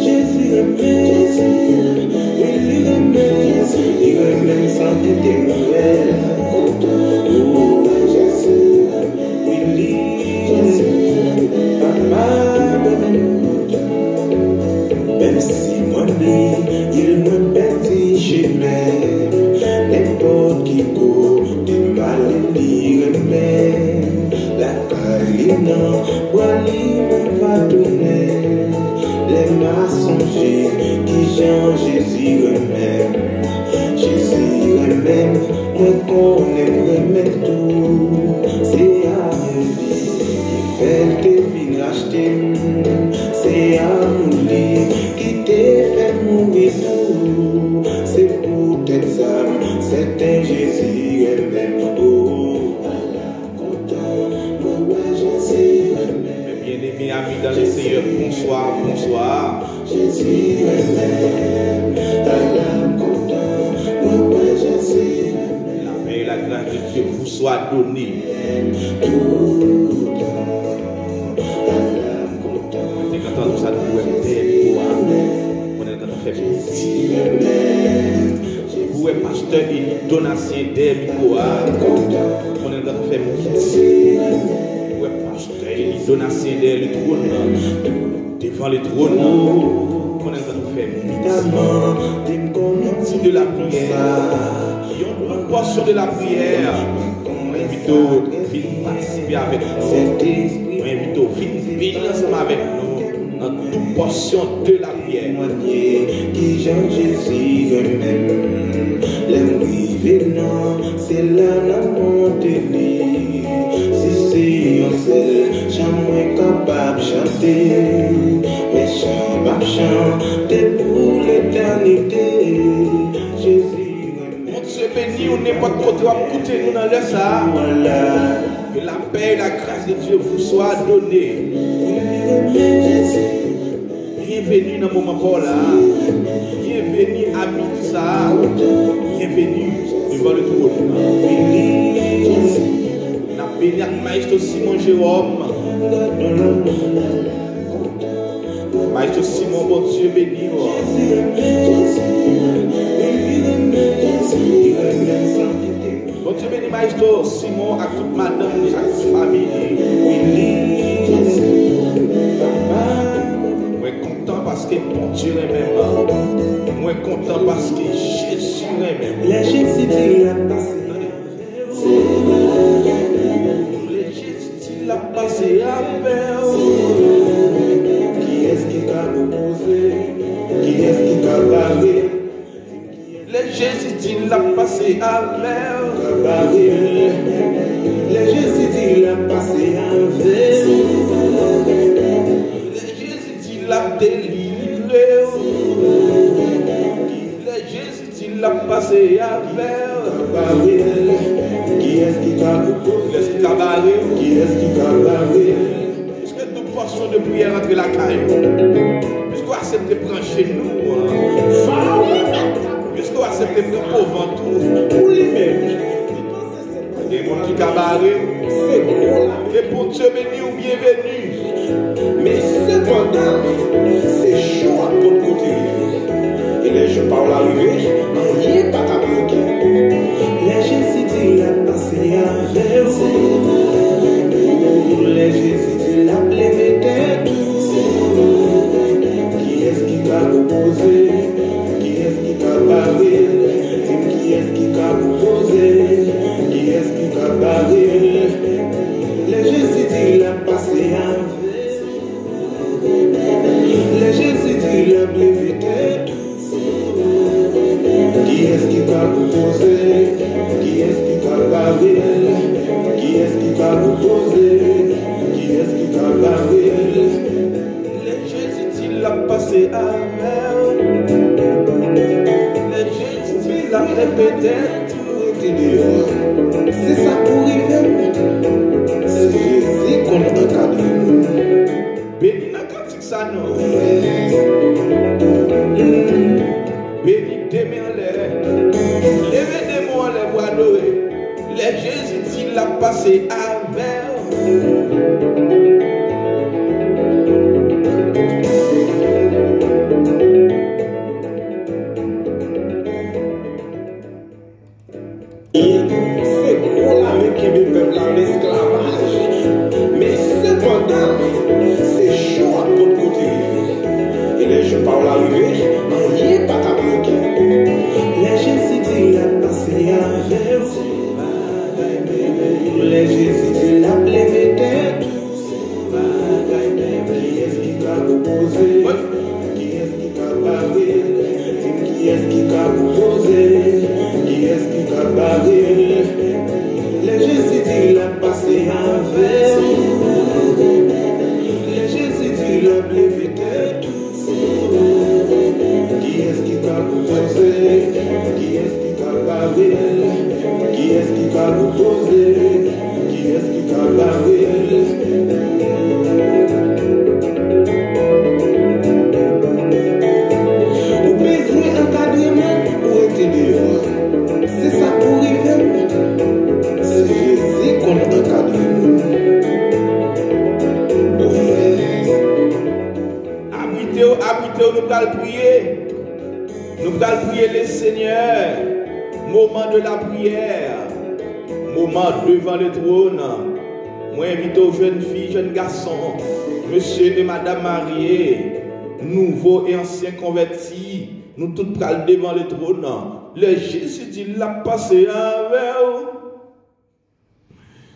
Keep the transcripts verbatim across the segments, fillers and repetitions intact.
Jezi renmen, Jezi renmen, wi, li renmen, li renmen san enterè. Wi, li, Papa renmen nou. Menm si mwen bliye l, mwen pèdi chemen, nenpòt ki kote m ale, li renmen. Lakay li nan bwa li mwen va tounen. Lè m a sonje kijan Jezi renmen m, Jezi renmen m, mwen konnen m renmen l tou. Se amou li ki fè l te vin rachte m. Se amou li ki te fè m mouri tou. Se poutèt sa m sèten Jezi renmen m. Oh, ala kontan mwen wè Jezi renmen m. Mes bien-aimés amis dans le Seigneur, bonsoir, bonsoir. Jezi renmen m, ala m kontan mwen wè Jezi renmen m. La paix et la grâce de Dieu vous soit donnée. Tout tan, ala m kontan. Mwen te kontan nou sa nou wè m dèyè mikwo a. Mwen te kontan fè m. Jezi renmen m. Ou wè pastè Eli Donatien dèyè mikwo a. Konnen l gentan fè m. Ou wè pastè Eli Donatien dèyè le trône nan. Devan le trône nan. Konnen l gentan fè m. Miti de la priyè. Yon doub pòsyon de la priyè. Mwen envite w vin patisipe avèk nou. Mwen envite w vin beni ansanm avèk nou nan doub pòsyon de la priyè. Temwanye kijan Jezi renmen m. Lè m rive nan syèl la, n a monte li. Si se yon sèl chan mwen kapab chante, men chan m ap chante pou letènite. Jezi renmen m. Bondye beni w nenpòt kote w ap koute nou nan lè sa a. Voilà. Que la paix et la grâce de Dieu vous soit donnée. Byenveni nan moman pa w la a. Byenveni a midi sa a. Byenveni devan le trône. N ap beni ak Maestro Simon Jérôme. Maestro Simon, Bondye beni w. Bondye beni Maestro Simon ak tout madanm li ak tout fanmi li. Mwen kontan paske Bondye renmen m. Mwen kontan paske Jezi renmen m. Lè Jezi di l ap pase. Lè Jezi di l ap pase avè w. Kiyès ki ka opoze? Kiyès ki ka bare? Lè Jezi di l ap pase avè w. Ka bare l. Lè Jezi di l ap pase avè w. Lè Jezi di l ap delivre w. Lè Jezi di l ap pase avè w. Bare l. Kiyès ki ka opoze? Kiyès ki ka bare w? Kiyès ki ka bare l? Piske tout pòsyon de priyè rantre lakay ou. Piske w aksepte pran jenou an. Piske w aksepte pran po vant ou. Pou li menm. Gen moun ki ka bare w. Se bon la. Ke Bondye beni w, byenveni. Men sepandan, se cho ap pot kote rive. E lè jou pa w la rive, anyen pa ka bloke. Lè Jezi di l ap pase avè w. Lè Jezi di l ap leve tèt ou. Kiyès ki ka opoze? Kiyès ki ka bare l? Di m kiyès ki ka opoze? Kiyès ki ka bare l? Lè Jezi di l ap pase avè w. Lè Jezi di l ap leve tèt ou. Kiyès ki ka opoze? Kiyès ki ka bare l? Kiyès ki ka opoze? Kiyès ki ka bare l? Lè Jezi di l ap pase avè w. Lè Jezi di l ap leve tèt ou. Ki deyò. Se sa pou rive m. Se Jezi konn ankadre nou. Beni nan kantik sa non. Beni de men anlè. Leve de men anlè pou adore. Lè Jezi di l ap pase avè w. Kiyès ki ka bare l? Di m, kiyès ki ka opoze l? Kiyès ki ka bare l? Lè Jezi di l ap pase avè w, lè Jezi di l ap leve tèt ou, kiyès ki ka opoze l? Kiyès ki ka bare l? Kiyès ki ka opoze l? Kiyès ki ka bare l? Ou bezwen ankadreman, ou rete deyò. Se sa k pou rive w. Se Jezi konn ankadre moun. Oh yes. Abrite w, abrite w, nou pral priye. Nou pral priye le Senyè. Moman de la priyè. Moman devan le trône. Mwen envite w, jèn fi, jèn gason, mesye e madanm marye, nouvo e ansyen konvèti, nou tout pral devan le trône. Lè Jezi di l ap pase avè w,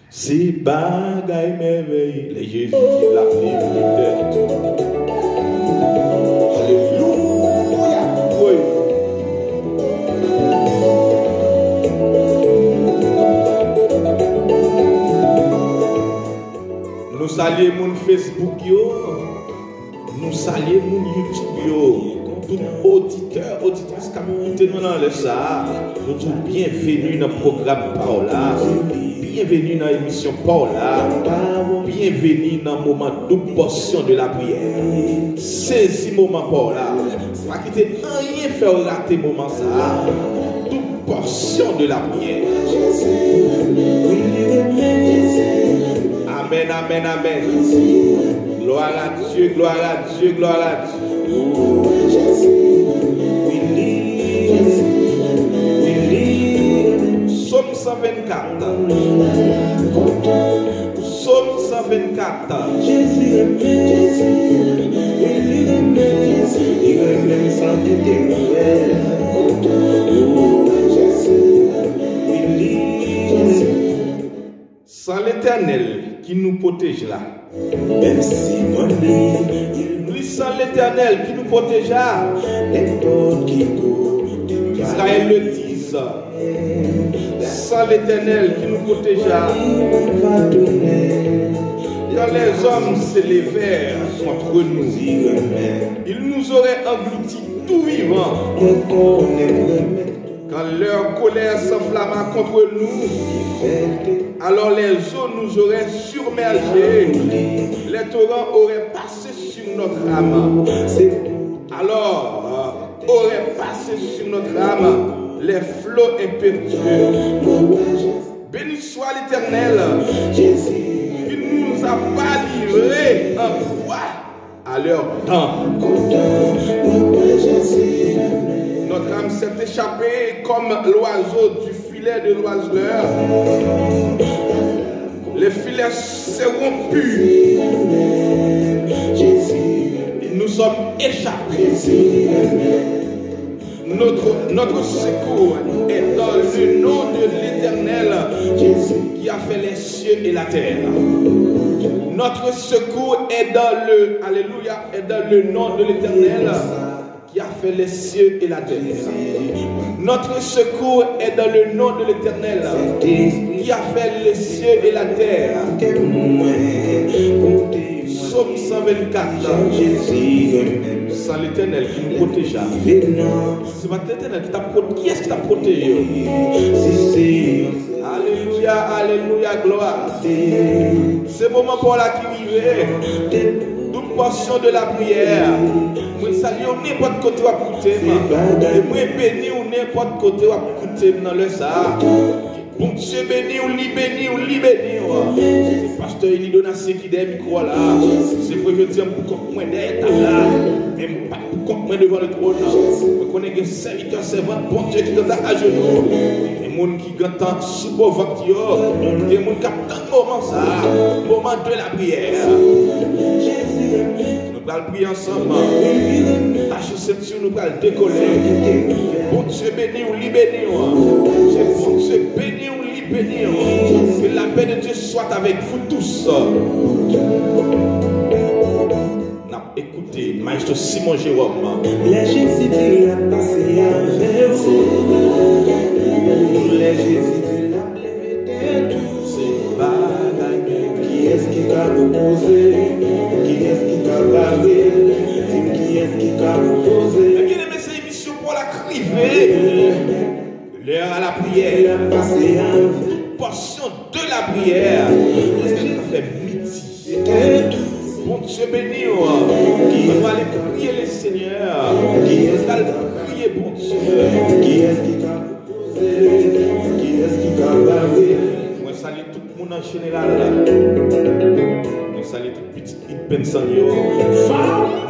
se bagay mèvèye. Lè Jezi di l ap leve tèt. Alelouya. Wi. Nou salye moun Facebook yo. Nou salye moun YouTube yo, tout oditè, oditris k ap koute nou nan lè sa a, nou di w byenveni nan pwogram pa w la, byenveni nan emisyon pa w la, byenveni nan moman doub pòsyon de la priyè. Sezi moman pa w la, pa kite anyen fè w rate moman sa a. Doub pòsyon de la priyè. Amèn, amèn, amèn. Gloire à Dieu, gloire à Dieu, gloire à Dieu. Sòm san vennkat. Sòm san vennkat. Jezi renmen, Jezi renmen, Jezi renmen, li renmen m san tete m wè. Jezi renmen, Jezi renmen. San Letènèl ki nou pwotèj la. Menm si mwen li, li san Letènèl ki nou pwotèj la. Nenpòt ki kote. Israël le dix. San Letènèl ki nou pwotèj la. Quand les hommes s'élevèrent contre nous, ils nous auraient engloutis tout vivants. Quand leur colère s'enflamma contre nous, alors les eaux nous auraient submergés, les torrents auraient passé sur notre âme. Alors, auraient passé sur notre âme les flots impétueux. Béni soit l'Éternel, qui ne nous a pas livrés en proie à leurs dents. Notre âme s'est échappée comme l'oiseau du filet de l'oiseleur. Les filets se rompus. Et nous sommes échappés. Notre, notre secours est dans le nom de l'Éternel qui a fait les cieux et la terre. Notre secours est dans le, alléluia, est dans le nom de l'Éternel qui a fait les cieux et la terre. Notre secours est dans le nom de l'Éternel qui a fait les cieux et la terre. Sòm san vennkat. San Letènèl ki nou pwoteje. Si se pa t Letènèl ki t ap pwote-, kiyès ki t ap pwoteje yo? Alelouya, alelouya, glwa. Se moman pa w la ki rive. Doub pòsyon de la priyè. Mwen salye w nenpòt kote w ap koute m. E mwen beni w nenpòt kote w ap koute m nan lè sa a. Bondye beni w, li beni w, li beni w. Pastè Eli Donatien ki dèyè mikwo a la. Se vre jodi a m pou kont mwen dèyè tab la. Men m pa t pou kont mwen devan le twòn. Mwen konnen gen sèvitè, sèvant Bondye ki gentan ajenou. Gen moun ki gentan sou bò vant yo. Gen moun k ap tann moman sa a. Moman de la priyè. Nou pral priye ansanm. Tache senti w, nou pral dekole. Bondye beni w, li beni w. Bondye beni w, li beni w. Que la paix de Dieu soit avec vous tous. N ap Écoutez, Maestro Simon Jérôme. Lè Jezi di l ap pase avè w, lè Jezi di l ap leve tèt ou, se bagay. Kiyès ki ka opoze? Kiyès ki ka bare? Di m kiyès ki ka opoze? Ebyen, men se emisyon pou la k rive. L'heure à la prière. Toute portion de la prière. Paske nou ka fè midi. Bondye beni w. Ann ale priye le Senyè. Ann al priye Bondye. Mwen salye tout moun an jeneral. Mwen salye tout pitit Pennsylvania,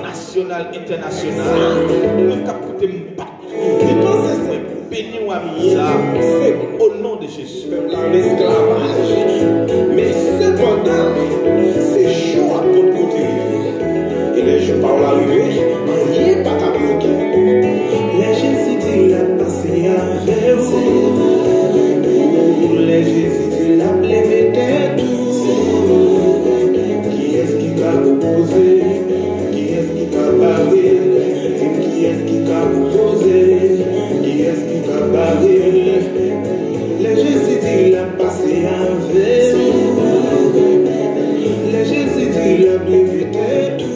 nasyonal, entènasyonal. Moun k ap koute m pa Mwen beni w a midi sa, o non de Jezi. Pèp la nan esklavaj, men sepandan, se jou a potko te rive. E lè jou pa w la rive, anyen pa ka bloke. Lè Jezi di l ap pase avè w, lè Jezi di l ap leve tèt ou, kiyès ki ka opoze? Kiyès ki ka bare l? Di m kiyès ki ka opoze? Kiyès ki ka bare l? Lè Jezi di l ap pase avè w, lè Jezi di l ap leve tèt ou,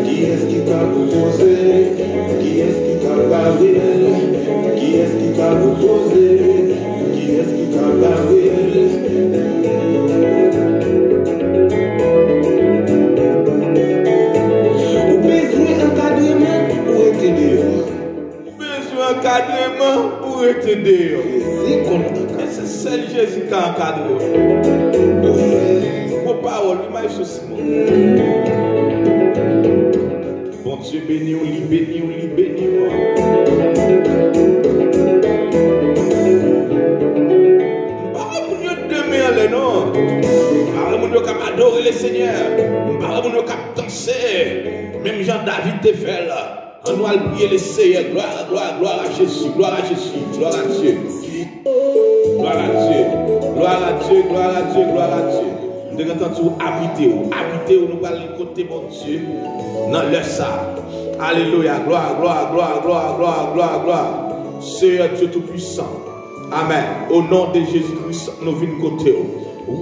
kiyès ki ka opoze? Kiyès ki ka bare l? Kiyès ki ka opoze? Kiyès ki ka bare l? Ou bezwen ankadreman pou rete deyò. Ou bezwen ankadreman pou rete deyò. Jezi konn ankadre. E se sèl Jezi ka ankadre w. Gwo pawòl, wi, Maestro Simon. Bondye beni w, li beni w, li beni w. M pa wè moun yo de men anlè non. M pa wè moun yo k ap adore le Senyè. M pa wè moun yo k ap danse. Menm jan David te fè l. Ann nou al priye le Senyè. Glwa, glwa, glwa a Jezi, glwa a Jezi, glwa a Dye. Glwa a Dye, glwa a Dye, glwa a Dye, glwa a Dye. M te gentan di w abite w, abite w, nou pral kote Bondye nan lè sa. Alelouya, glwa, glwa, glwa. Senyè Dye Toupisan. Amèn. O non de Jezi Kris, nou vin kote w.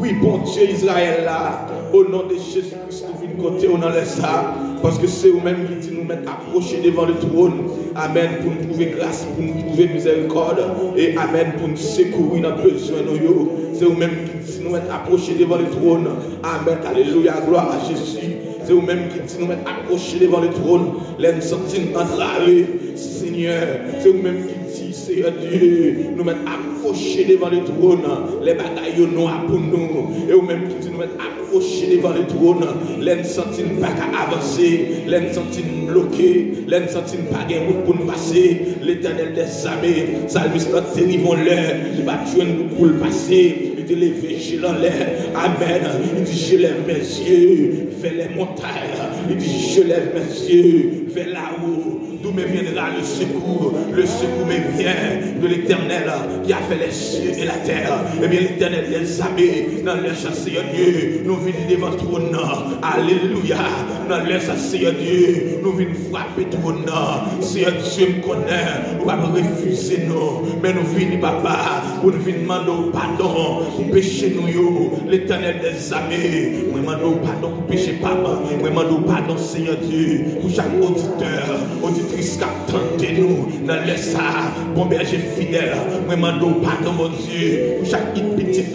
Wi, Bondye Izrayèl la, o non de Jezi Kris, nou vin kote w nan lè sa, paske se ou menm ki di nou mèt apwoche devan le twòn. Amèn. Pou n twouve gras, pou n twouve mizèrikòd, e amèn, pou n sekouri nan bezwen nou yo. Se ou menm ki di nou mèt apwoche devan le twòn. Amèn. Alelouya. Glwa a Jezi. Se ou menm ki di nou mèt apwoche devan le twòn lè n santi n antrave, Senyè. Se ou menm ki di, Senyè Dye, nou mèt apwoche devan le twòn lè bagay yo nwa pou nou. E ou menm ki di nou mèt apwoche devan le twòn lè n santi n pa ka avanse, lè n santi n bloke, lè n santi n pa gen wout pou n pase. Letènèl dèzame, salmis lan te rive yon lè, li pa t jwenn wout pou l pase. Li te leve je l anlè. Amèn. Li di, je lève mes yeux vers les montagnes. Li di, je lève mes yeux vers là-haut. D'où me viendra le secours? Le secours me vient de l'Éternel qui a fait les cieux et la terre. Ebyen, Letènèl dèzame, nan lè sa, Senyè Dye, nou vin devan twòn nan. Alelouya. Nan lè sa, Senyè Dye, nou vin frape twòn nan. Senyè Dye, m konnen ou p ap refize nou, men nou vini, Papa, pou n vin mande w padon pou peche nou yo. Letènèl dèzame, mwen mande w padon pou peche pa m. Mwen mande w padon, Senyè Dye, pou chak oditè, oditris k ap tande nou nan lè sa a. Bon bèje fidèl, mwen mande w padon, Bondye, pou chak pitit,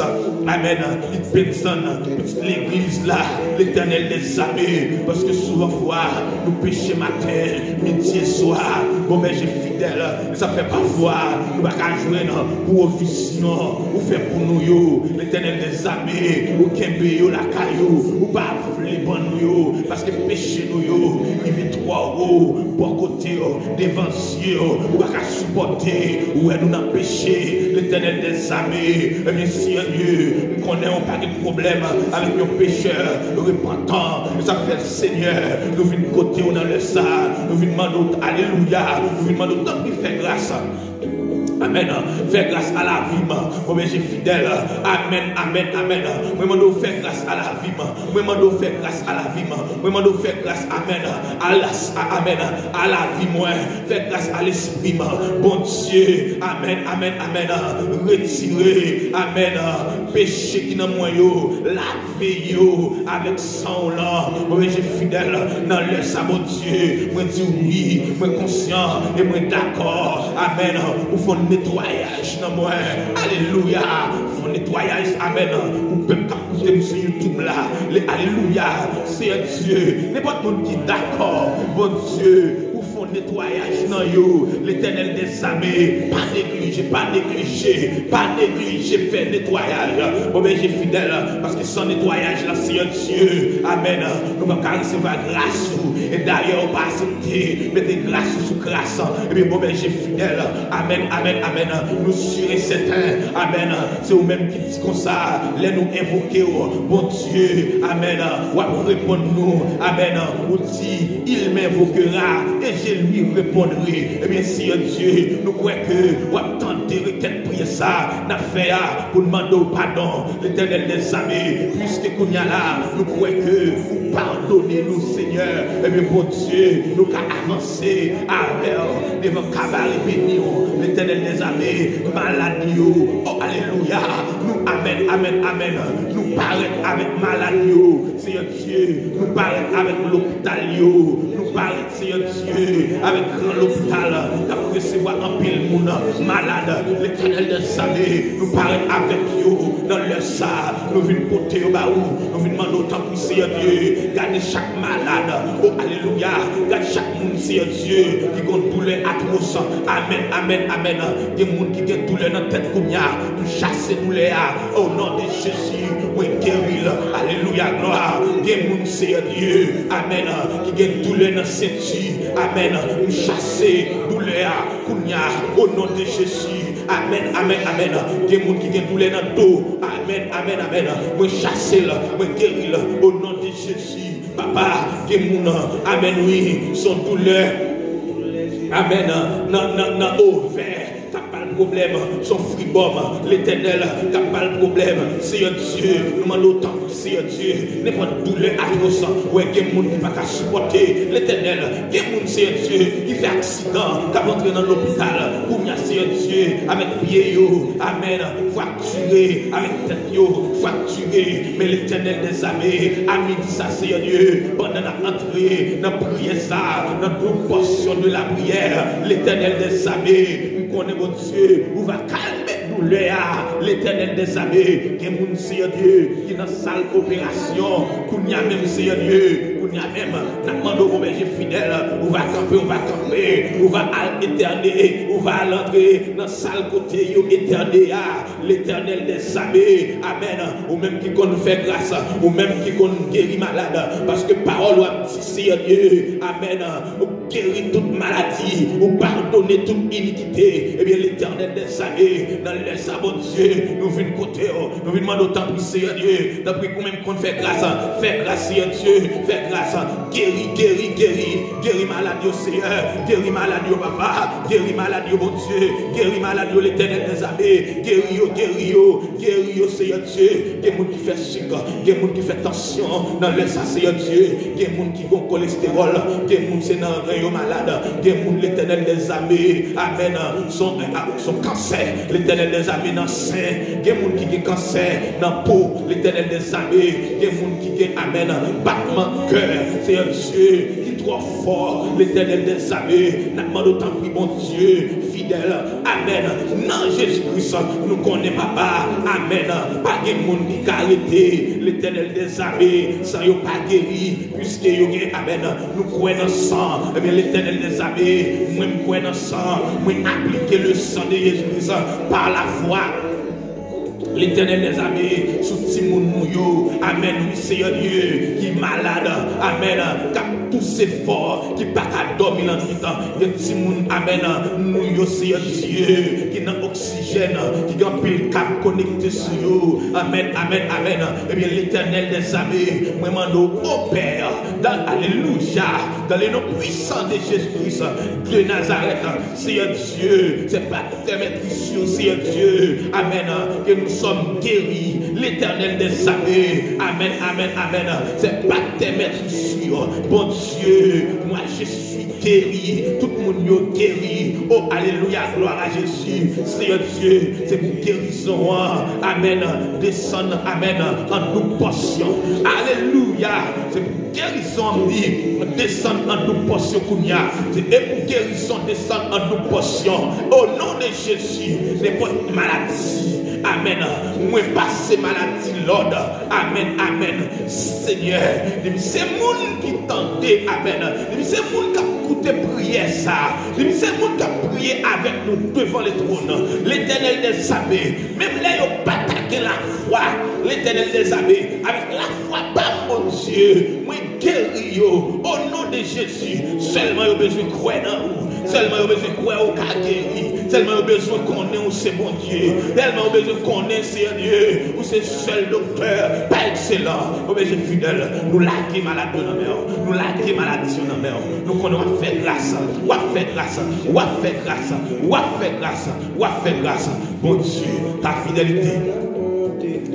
amèn, pitit pèsòn, pitit legliz la, Letènèl dèzame, paske souvan fwa, nou peche maten, midi e swa. Bon bèje fidèl, e sa fè pafwa, nou pa ka jwenn pwovizyon ou fè pou nou yo. Letènèl dèzame, ou kenbe yo lakay ou, ou pa vle ban nou yo, paske peche nou yo rive twò wo, bò kote w, devan zye w, ou pa ka sipòte wè nou nan peche. Letènèl dèzame, ebyen, Senyè Dye, m konnen w pa gen pwoblèm avèk yon pechè repantan. E sa fè, Senyè, nou vin kote w nan lè sa, nou vin mande w, alelouya, nou vin mande w, tanpri, fè gras. Amèn. Fè gras a lavi m, Bondye fidèl. Amèn, amèn, amèn. Mwen mande w fè gras a lavi m. Mwen mande w fè gras a lavi m. Mwen mande w fè gras, amèn, a las, a, amèn, a lavi mwen. Fè gras a lespri m. Bondye, amèn, amèn, amèn. Retire, amèn, peche ki nan mwen yo. Lave yo avèk san w lan. Bondye fidèl, nan lè sa, Bondye, mwen di wi, mwen konsyan e mwen dakò. Amèn. Ou fè yon netwayaj nan mwen. Alelouya. Ou fè yon netwayaj. Amèn. Ou pèp k ap koute m sou YouTube la. Le, alelouya. Seyè Dye, nenpòt moun ki dakò, Bondye, ou fè yon netwayaj nan yo. Letènèl dèzame, pa neglije, pa neglije, pa neglije fè netwayaj. Bondye fidèl, paske san netwayaj la, Seyè Dye, amèn, nou p ap ka resevwa gras ou. E dayè, ou pa aksepte mete gras ou sou kras. Ebyen, Bondye fidèl, amèn, amèn, amèn. Nou si e sèten, amèn, se ou menm ki di konsa, lè nou envoke w, Bondye, amèn, w ap reponn nou, amèn. Ou di, il m'invoquera et je lui répondrai. Ebyen, Seyè Dye, nou kwè ke w ap tande rekèt priyè sa n ap fè a pou n mande w padon. Letènèl dèzame, piske kounye a la, nou kwè ke ou padone nou, Senyè. Ebyen, Bondye, nou ka avanse avè w devan kabare beni w, Letènèl dèzame. Malad yo, o, alelouya, nou, amèn, amèn, amèn. Nou parèt avèk malad yo, Seyè Dye, nou parèt avèk lopital yo, nou parèt, Seyè Dye, avèk gran lopital k ap resevwa anpil moun malad. Letènèl dèzame, nou parèt avèk yo nan lè sa. Nou vin pote yo ba ou, nou vin mande w tanpri, Seyè Dye, gade chak malad. O, alelouya, gade chak moun, Seyè Dye, ki gon doulè atwos. Amèn, amèn, amèn. Gen moun ki gen doulè nan tèt kounye a, m chase doulè a. O non de Jezi, mwen geri l. Alelouya, glwa. Gen moun, Seyè Dye, amèn, ki gen doulè nan senti. Amèn, m chase doulè a kounye a, o non de Jezi. Amèn, amèn, amèn. Gen moun ki gen doulè nan do. Amèn, amèn, amèn. Mwen chase l, mwen geri l, o non de Jezi. Papa, gen moun, amèn, wi, se yon doulè, amèn, nan, nan, nan ovè k ap ba l pwoblèm, se yon fribòm, Letènèl, k ap ba l pwoblèm. Seyè Dye, nou mande w tanpri, Seyè Dye, nenpòt doulè atwos, wè, gen moun ki pa ka sipòte, Letènèl, gen moun, Seyè Dye, ki fè aksidan, k ap antre nan lopital kounye a, Seyè Dye, avèk pye yo, amèn, fraktire, avèk tèt yo fraktire. Men Letènèl dèzame, a midi sa, Seyè Dye, pandan n ap antre nan priyè sa, nan gwo pòsyon de lapriyè, Letènèl dèzame, m konnen, Bondye, ou va kalme doulè a. Letènèl dèzame, gen moun, Seyè Dye, ki nan sal operasyon kounye a menm, Seyè Dye, kounye a menm, n ap mande w, Bondye fidèl, ou va kanpe, ou va kanpe, ou va al etène, ou va al antre nan sal kote yo etène a. Letènèl dèzame, amèn. Ou menm ki konn fè gras, ou menm ki konn geri malad, paske pawòl ou ap di, Seyè Dye, amèn, ou geri tout maladi, ou padone tout inikite. Ebyen, Letènèl dèzame, nan lè sa, Bondye, nou vin kote w, nou vin mande w, tanpri, Seyè Dye, tanpri, ou menm konn fè gras, fè gras, Seyè Dye, fè gras, geri, geri, geri, geri malad yo, Seyè, geri malad yo, Papa, geri malad yo, Bondye, geri malad yo, Letènèl dèzame, geri yo, geri yo, geri yo, Seyè Dye. Gen moun ki fè sik, gen moun ki fè tansyon nan lè sa, Seyè Dye. Gen moun ki gon kolestewòl, gen moun se nan ren yo malad, gen moun, Letènèl dèzame, amèn, son, son kansè, Letènèl dèzame, nan sen, gen moun ki gen kansè nan po, Letènèl dèzame, gen moun ki gen, amèn, batman kè, Seyè Dye, ki twò fò, Letènèl dèzame, n ap mande w tanpri, Bondye fidèl, amèn, nan Jezi Kris, nou konnen, Papa, amèn, pa gen moun ki ka rete, Letènèl dèzame, san yo pa geri, piske yo gen, amèn, nou kwè nan san, ebyen, Letènèl dèzame, mwen m kwè nan san, mwen aplike le sang de Jésus Christ par la foi. Letènèl dèzame, sou timoun nou yo, amèn, wi, Seyè Dye, ki malad, amèn, k ap touse fò, ki pa ka dòmi lannwit, gen timoun, amèn, nou yo, Seyè Dye, ki nan oksijèn, ki gen anpil kab konekte sou yo, amèn, amèn, amèn, ebyen, Letènèl dèzame, mwen mande w, o Pè, dans, alelouya, dans le nom puissant de Jésus-Christ de Nazareth, Seyè Dye, se pa tèm entri sou yo, Seyè Dye. Amèn. Que nous sommes guéris, l'Éternel des armées. Amèn, amèn, amèn. Se pa tèm entri sou yo. Bondye, moi je suis guéri. Tout moun yo geri. Oh, alelouya, glwa a Jezi. Seyè Dye, se pou gerizon an. Amèn. Desann, amèn, an doub pòsyon. Alelouya. Se pou gerizon an di, desann an doub pòsyon kounye a. Se e pou gerizon desann an doub pòsyon. O non de Jezi, nenpòt maladi, amèn, mwen pase maladi lòd. Amèn, amèn. Senyè, li se moun ki tande, amèn. Li se moun k ap koute priyè sa. Li se moun k ap priye avèk nou devan le trône, Letènèl dèzame. Menm lè yo pa ta gen lafwa, Letènèl dèzame, avèk lafwa pa m, Bondye, mwen geri yo, o non de Jezi. Sèlman yo bezwen kwè nan ou. Sèlman yo bezwen kwè ou ka geri. Sèlman yo bezwen konnen ou se Bondye. Sèlman yo bezwen konnen, Seyè Dye, ou se sèl doktè pa ekselan. O Bondye fidèl, nou lage malad yo nan men w. Nou lage maladi yo nan men w. Nou konnen w ap fè gras. W ap fè gras. W ap fè gras. W ap fè gras. W ap fè gras. Bondye, ta fidelite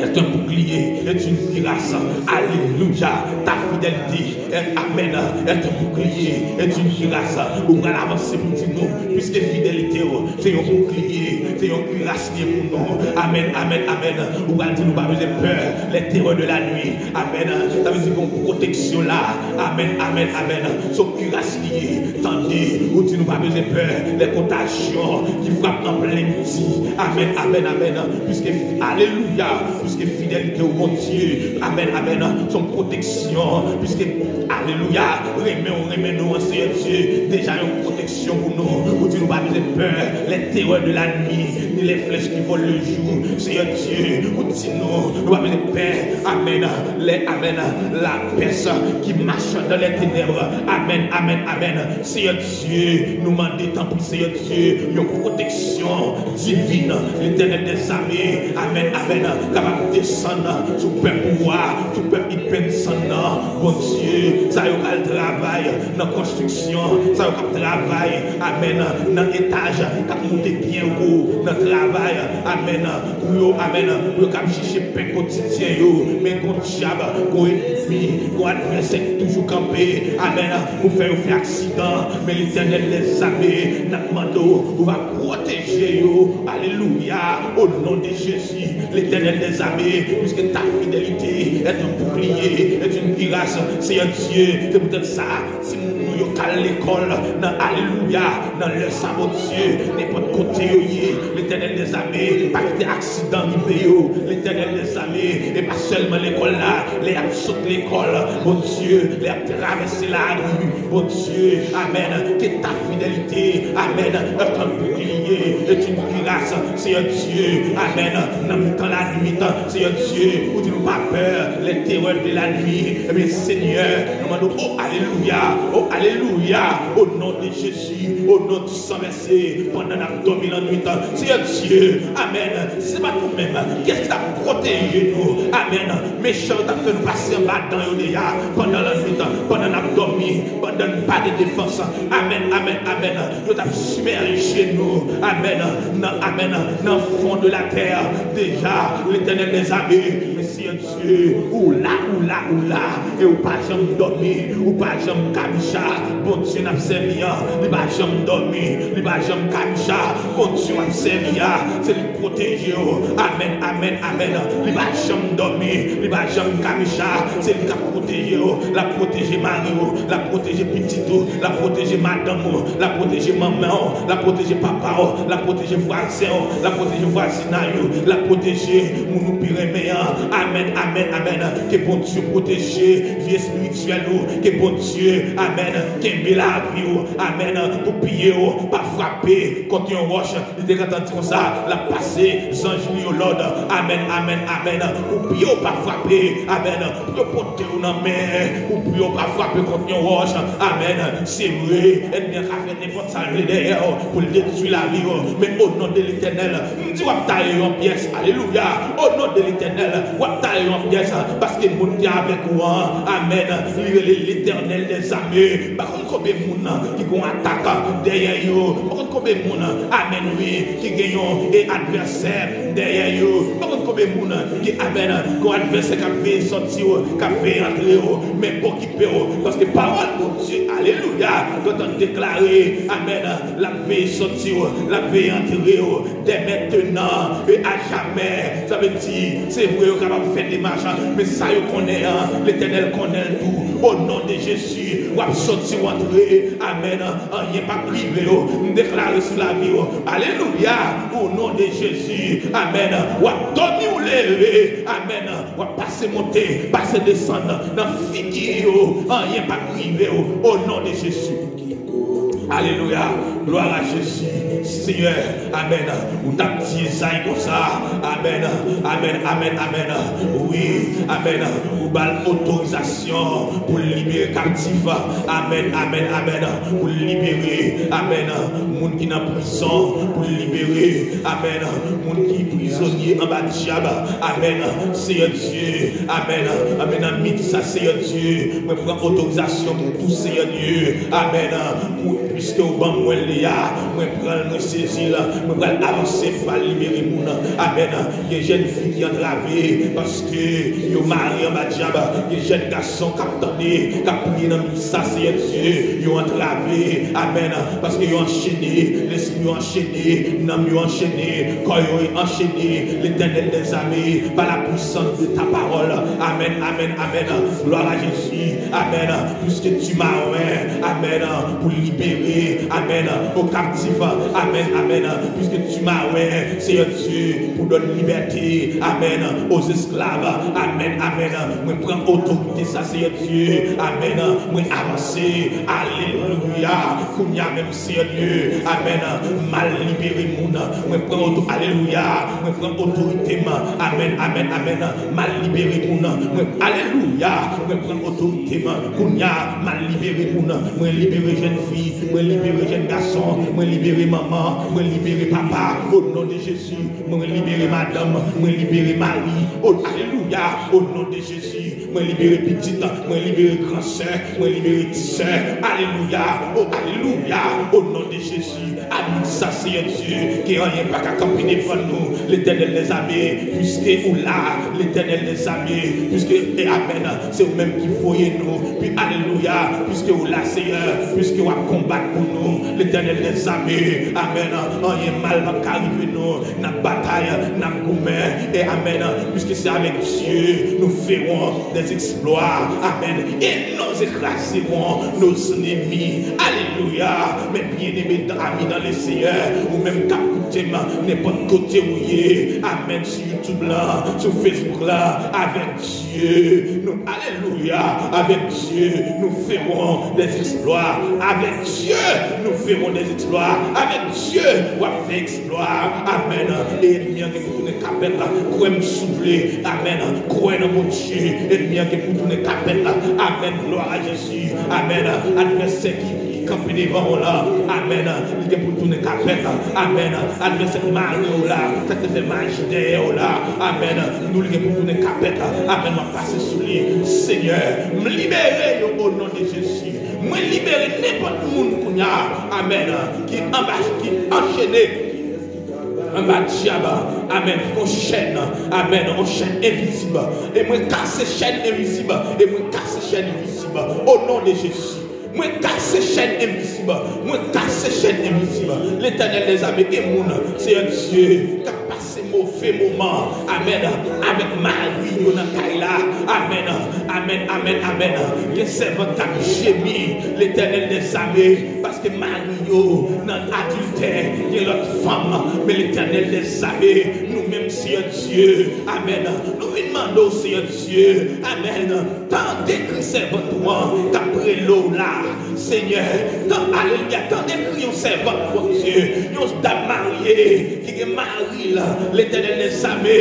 est un bouclier, est une cuirasse. Alelouya. Ta fidelite, est, amèn, est un bouclier, est une cuirasse. Ou pral avanse pou di nou, piske fidelite w, se yon boukliye, se yon kiras li ye pou nou. Amèn, amèn, amèn. Ou pral di nou pa bezwen pè, les terreurs de la nuit. Amèn. Sa vle di gen yon pwoteksyon la. Amèn, amèn, amèn. Se yon kiras li ye. Tande, ou di nou pa bezwen pè, les contagions qui frappent en plein midi. Amèn, amèn, amèn. Piske, alelouya, piske fidelite w, Bondye. Amèn, amèn. Se yon pwoteksyon, piske, alelouya, renmen w, renmen nou an, Seyè Dye. Deja yon pwoteksyon pou nou. Ou di nou pa bezwen pè, les terreurs de la nuit, ni les flèches qui volent le jour. Seyè Dye, ou di nou, nou pa bezwen pè. Amèn. Les, amèn. La peste qui marche dans les ténèbres. Amèn, amèn, amèn. Seyè Dye, nou mande, tanpri, Seyè Dye, yon pwoteksyon divin, Letènèl dèzame, amèn, amèn, kapab desann sou pèp ou a, sou pèp Ipensan nan, Bondye, sa yo k al travay nan konstriksyon, sa yo k ap travay, amèn, nan etaj k ap moute byen wo, nan travay, amèn, pou yo, amèn, pou yo k ap chèche pen kotidyen yo, men gon dyab, gon ènmi, gon advèsè ki toujou kanpe, amèn, pou fè yo fè aksidan. Men Letènèl dèzame, n ap mande w, ou va pwoteje yo. Alelouya. O non de Jezi, Letènèl dèzame, piske ta fidelite est un bouclier, est une cuirasse. Seyè Dye, se poutèt sa, timoun nou yo k al lekòl nan, alelouya, nan lè sa, Bondye, nenpòt kote yo ye, Letènèl dèzame, pa kite aksidan rive yo, Letènèl dèzame, e pa sèlman lekòl la, lè y ap sot lekòl, Bondye, lè y ap travèse lari, Bondye, amèn, ke ta fidelite, amèn, est un bouclier, est une cuirasse, Seyè Dye, amèn, nan mitan lanwit, Seyè Dye, ou di nou pa pè, les terreurs de la nuit, ebyen, Senyè, nou mande w, o alelouya, o alelouya, o non de Jezi, o non di san vèse, pandan n ap dòmi lannwit, Seyè Dye, amèn, si se pa t ou menm, kiyès ki t ap pwoteje nou, amèn, mechan yo t ap fè nou pase anba dan yo deja, pandan lannwit, pandan n ap dòmi, pandan n pa gen defans, amèn, amèn, amèn, yo t ap sibmèje nou, amèn, nan, amèn, nan fon de la tè, deja, Letènèl dèzame, men Seyè Dye, ou la, ou la, ou la, e ou pa janm dòmi, ou pa janm kabicha. Bondye n ap sèvi an, li pa janm dòmi, li pa janm kabicha. Bondye w ap sèvi a, se li k pwoteje w. Amèn, amèn, amèn. Li pa janm dòmi, li pa janm kabicha, se li k ap pwoteje w. L ap pwoteje mari w, l ap pwoteje pitit ou, l ap pwoteje madanm ou, l ap pwoteje manman w, l ap pwoteje papa w, l ap pwoteje vwazen w, l ap pwoteje vwazinay ou, l ap pwoteje moun ou pi renmen an. Amèn, Amèn, amèn. Ke Bondye pwoteje vi espirityèl ou. Ke Bondye, amèn, kenbe lavi w. Amèn. Pou pye w pa frape kont yon wòch. Li te gentan di konsa, l ap pase zanj li yo lòd. Amèn, amèn, amèn. Pou pye w pa frape. Amèn. Pou yo pote w nan men. Pou pye w pa frape kont yon wòch. Amèn. Se vre, ènmi an ka fè nenpòt sa l vle dèyè w pou l detwi lavi w. Men o non de Letènèl, m di w ap taye yon pyès. Alelouya. O non de Letènèl, w ap taye yon pyès, paske moun ki avèk ou an, amèn, li rele Letènèl dèzame. M pa konn konbyen moun ki gon atak dèyè yo. M pa konn konbyen moun, amèn, wi, ki gen yon, e, advèsè dèyè yo. M pa konn konbyen moun ki, amèn, gon advèsè k ap veye sòti w, k ap veye antre w. Men pokipe w, paske pawòl Bondye, alelouya, gentan deklare, amèn, l ap veye sòti w, l ap veye antre w, dè mentenan e a jamè. Sa vle di, se vre, yo kapab fè demach, men sa yo konnen an, Letènèl konnen l tou. O non de Jezi, w ap sòti, w antre, amèn, anyen p ap rive w. M deklare sou lavi w, alelouya, o non de Jezi, amèn, w ap dòmi, w leve, amèn, w ap pase monte, pase desann nan figi yo, anyen p ap rive w, o non de Jezi. Alelouya. Glwa a Jezi. Senyè, amèn. Ou t ap di Ezayi konsa. Amèn, amèn, amèn, amèn. Wi, amèn. Ou ba l otorizasyon pou l libere kaptif. Amèn, amèn, amèn. Pou l libere, amèn, moun ki nan prizon. Pou l libere, amèn, moun ki prizonye anba dyab. Amèn. Seyè Dye, amèn. Amèn. Nan midi sa, Seyè Dye, mwen pran otorizasyon pou tou, Seyè Dye. Amèn. Pou, piske ou ban mwen li a, mwen pran l, mwen sezi l, mwen pral avanse, mwen pral libere moun. Amèn. Gen jèn fi ki antrave paske yo mare anba dyab. Gen jèn gason k ap tande, k ap priye nan midi sa, Seyè Dye, yo antrave. Amèn. Paske yo anchene, lespri yo anchene, nanm yo anchene, kò yo anchene. Letènèl dèzame, pa la puissance de ta parole. Amèn, amèn, amèn. Glwa a Jezi. Amèn. Puisque tu m'as oint, amèn, pou libere, amèn, aux captifs, amèn, amèn. Puisque tu m'as oint, Seyè Dye, pou donn libète, amèn, aux esclaves, amèn, amèn. Mwen pran otorite sa, Seyè Dye, amèn. Mwen avanse, alelouya. Kounye a menm, Seyè Dye, amèn, m al libere moun. Mwen pran oto, alelouya. Mwen pran otorite m, amèn, amèn, amèn. M al libere moun. Mwen, alelouya. Mwen pran otorite m. Kounye a, m al libere moun. Mwen libere jèn fi. Mwen libere jèn gason. Mwen libere manman. Mwen libere papa. O non de Jezi. Mwen libere madanm. Mwen libere mari. O, alelouya. O non de Jezi. Mwen libere pitit. Mwen libere gran sè. Mwen libere ti sè. Alelouya. O, alelouya. O non de Jezi. Anonse sa, Seyè Dye, ke anyen pa ka kanpe devan nou, Letènèl dèzame, piske ou la, Letènèl dèzame, piske, e amèn, se ou menm ki voye nou, pi alelouya, piske ou la, Seyè, piske w ap konbat pou nou, Letènèl dèzame, amèn, anyen mal p ap ka rive nou, n ap batay, n ap goumen, e amèn, piske se avèk Dye nous ferons des exploits, amèn, e nous écraserons nos ennemis, alelouya. Men byeneme, ami dans le Seyè, ou menm k ap koute m, nenpòt kote ou ye, amèn, sou YouTube la, sou Facebook la, avèk Dye, nou, alelouya, avèk Dye, nous ferons des exploits, avèk Dye, nous ferons des exploits, avèk Dye, w ap fè eksplwa, amèn, e ènmi an gen pou tounen kapèt la, kwè m si w vle, amèn, kwè nan Bondye, ènmi an gen pou tounen kapèt la, amèn, glwa a Jezi, amèn, advèsè ki kanpe devan w la, amèn, li gen pou tounen kapèt, amèn, advèsè ki mare w la, sa k te fè maji dèyè w la, amèn, nou li gen pou tounen kapèt, amèn, w ap pase sou li, Senyè, m libere yo o non de Jezi, mwen libere nenpòt moun kounye a, amèn, ki anba, ki anchene anba dyab, amèn, yon chèn, amèn, yon chèn envizib, e mwen kase chèn envizib, e mwen kase chèn envizib, o non de Jezi. Mwen kase chèn envizib. Mwen kase chèn envizib. Letènèl dèzame, gen moun, Seyè Dye, k ap pase move moman. Amèn. Avèk mari yo nan kay la. Amèn. Amèn, amèn, amèn. Gen sèvant k ap jemi. Letènèl dèzame, paske mari yo nan adiltè, gen lòt fanm. Men Letènèl dèzame, nou menm, Seyè Dye. Amèn. Nou vin mande Alo, Seyè Dye, amèn. Tande kri sèvant ou an k ap rele w la, Senyè. Tan, alelouya, tande kri yon sèvant, Bondye, yon dam marye ki gen mari l, Letènèl dèzame,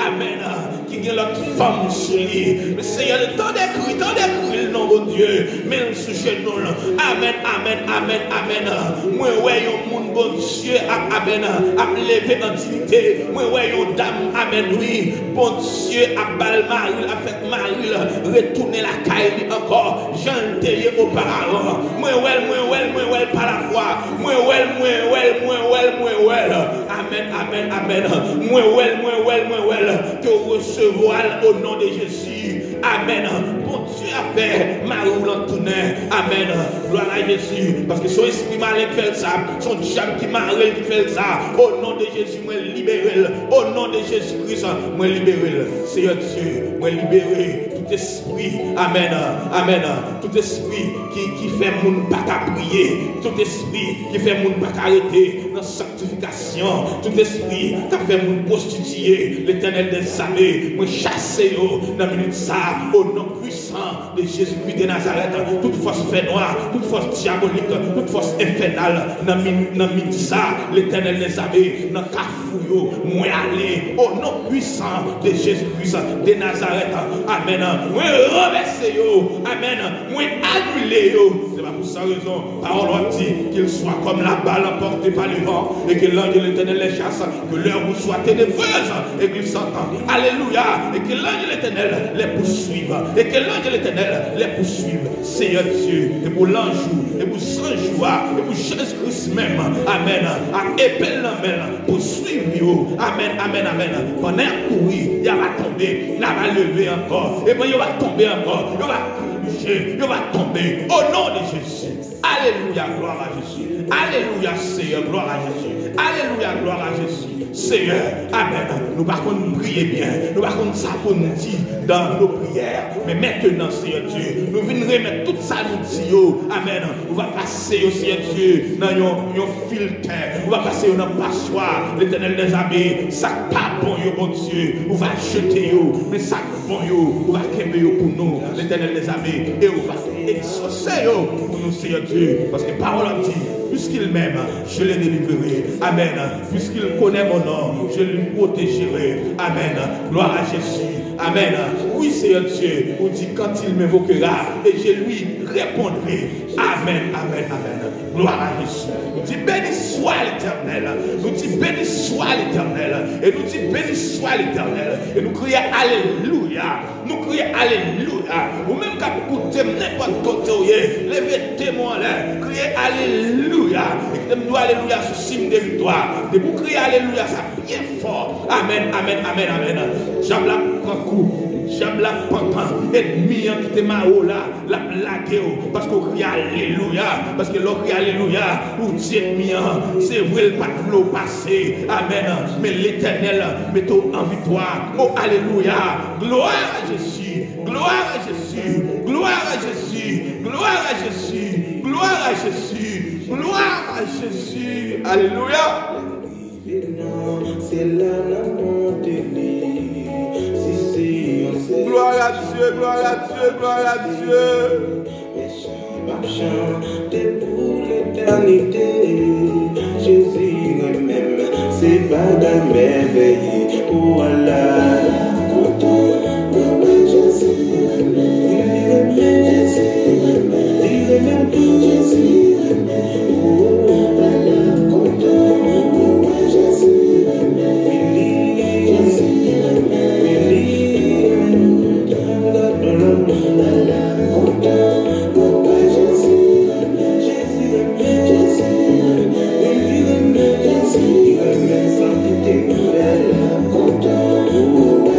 amèn, ki gen lòt fanm sou li. Men Senyè, tande kri, tande kri l non, Bondye. Men l sou jenou l. Amèn, amèn, amèn, amèn. Mwen wè yon moun, Bondye, ap, amèn, ap leve an diyite. Mwen wè yon dam, amèn, wi. Bondye ap ba l mari l, ap fè mari l retounen lakay li ankò, jan l te ye oparavan. Mwen wè l, mwen wè l, mwen wè l pa lafwa. Mwen wè l, mwen wè l, mwen wè l, mwen wè l. Amèn, amèn, amèn. Mwen wè l, mwen wè l, mwen wè l. Ke w resevwa l o non de Jezi. Amèn. Bondye ap fè mari w lan tounen. Amèn. Glwa a Jezi. Paske se yon espri malen ki fè l sa. Se yon dyab ki mare l ki fè l sa. O non de Jezi, mwen libere l. O non de Jezi Kris, mwen libere l. Seyè Dye, mwen libere tout espri. Amèn. Amèn. Tout espri ki, ki fè moun pa ka priye. Tout espri ki fè moun pa ka rete nan sanktifikasyon. Tout espri k ap fè moun pwostitiye, Letènèl dèzame, mwen chase yo nan minit sa a, o non pwisan de Jezikri de Nazarèt. Tout fòs fènwa, tout fòs dyabolik, tout fòs enfènal, nan min-, nan midi sa, Letènèl dèzame, nan kafou yo, mwen ale, o non pwisan de Jezikri de Nazarèt. Amèn. Mwen ranvèse yo. Amèn. Mwen anile yo. Se pa pou sa rezon, pawòl w ap di, qu'il soit comme la balle emportée par le vent, et que l'ange de l'Éternel les chasse, que leur route soit ténébreuse et glissante. Alelouya. Et que l'ange de l'Éternel les poursuive. Et que l'ange de l'Éternel les poursuive. Seyè Dye, e pou lanj ou, e pou zanj ou a, e pou Jezi Kris menm, amèn, ak epe l nan men l, pou swiv yo, amèn, amèn, amèn. Pandan y ap kouri, y ap tonbe, y ap leve ankò. E ben, yo va tonbe ankò, yo va bouje, yo va tonbe. O non de Jezi. Alelouya, glwa a Jezi. Alelouya, Seyè, glwa a Jezi. Alelouya, glwa a Jezi. Seyè, amèn. Nou pa konn priye byen. Nou pa konn sa pou n di dans nos prières. Men mentenan, Seyè Dye, nou vin remèt tout sa nou di yo. Amèn. Ou va pase yo, Seyè Dye, nan yon, yon filtè. Ou va pase yo nan paswa. Letènèl dèzame, sa k pa bon yo, Bondye, ou va jete yo. Men sa k bon yo, ou va kenbe yo pou nou, Letènèl dèzame, e ou va egzose yo pou nou, Seyè Dye, paske pawòl la di, puisqu'il m'aime, je le délivrerai. Amèn. Puisqu'il connaît mon nom, je le protégerai. Amèn. Gloire à Jésus. Amèn. Wi, Seyè Dye, ou di, quand il m'invoquera, et je lui répondrai. Amèn, amèn, amèn. Glwa a Jezi. Nou di, béni soit l'Éternel. Nou di, béni soit l'Éternel. E nou di, béni soit l'Éternel. E nou kriye, alelouya. Nou kriye, alelouya. Ou menm k ap koute m nenpòt kote w ye, leve de men w anlè, kriye, alelouya. E kite m di w, alelouya, sou sim de viktwa. Depi w kriye, alelouya, sa byen fò. Amèn, amèn, amèn, amèn. Dyab la pran kou. Dyab la pantan. Ènmi an ki te mare w la, l ap lage w, paske w kriye alelouya, paske lè w kriye alelouya, ou di ènmi an, se vre l pa t vle w pase, amèn, men Letènèl mete w an viktwa. O, alelouya, gloire à Jésus, gloire à Jésus, gloire à Jésus, gloire à Jésus, gloire à Jésus, gloire à Jésus, alelouya. Se la n ap monte li. Si se yon sèl Gloire à Dieu, gloire à Dieu, gloire à Dieu. Mechan m ap chante pou letènite. Jezi renmen m, se bagay mèvèye. O ala, kontan, mwen wè Jezi renmen. Wi, li renmen, Jezi renmen. Li renmen, Jezi renmen. O ala, kontan, mwen wè Jezi renmen. Wi, li, Jezi renmen. Wi, li renmen. Ala, kontan, mwen wè Jezi renmen. Jezi renmen. Jezi renmen. Wi, li renmen. Jezi renmen. Sa ki te mal, ala, kontan, mwen wè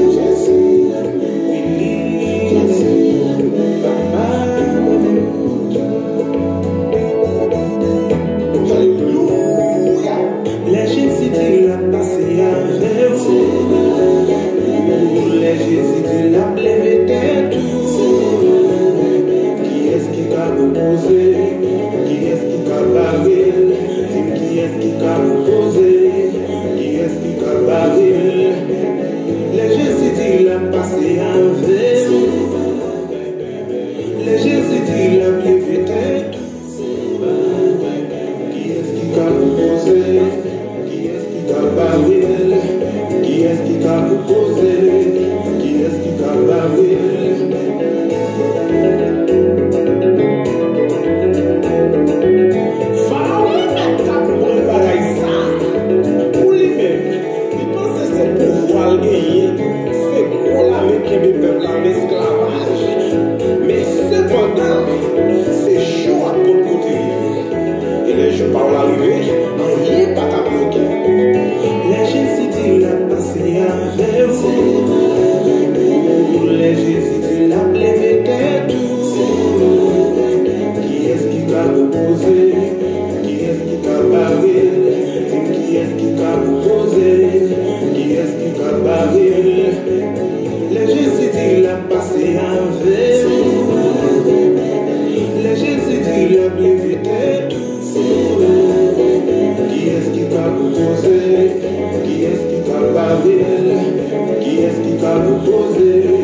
Lè Jezi di l ap leve tèt ou, kiyès ki ka pwopoze? Kiyès ki ka pale? Kiyès ki ka pwopoze?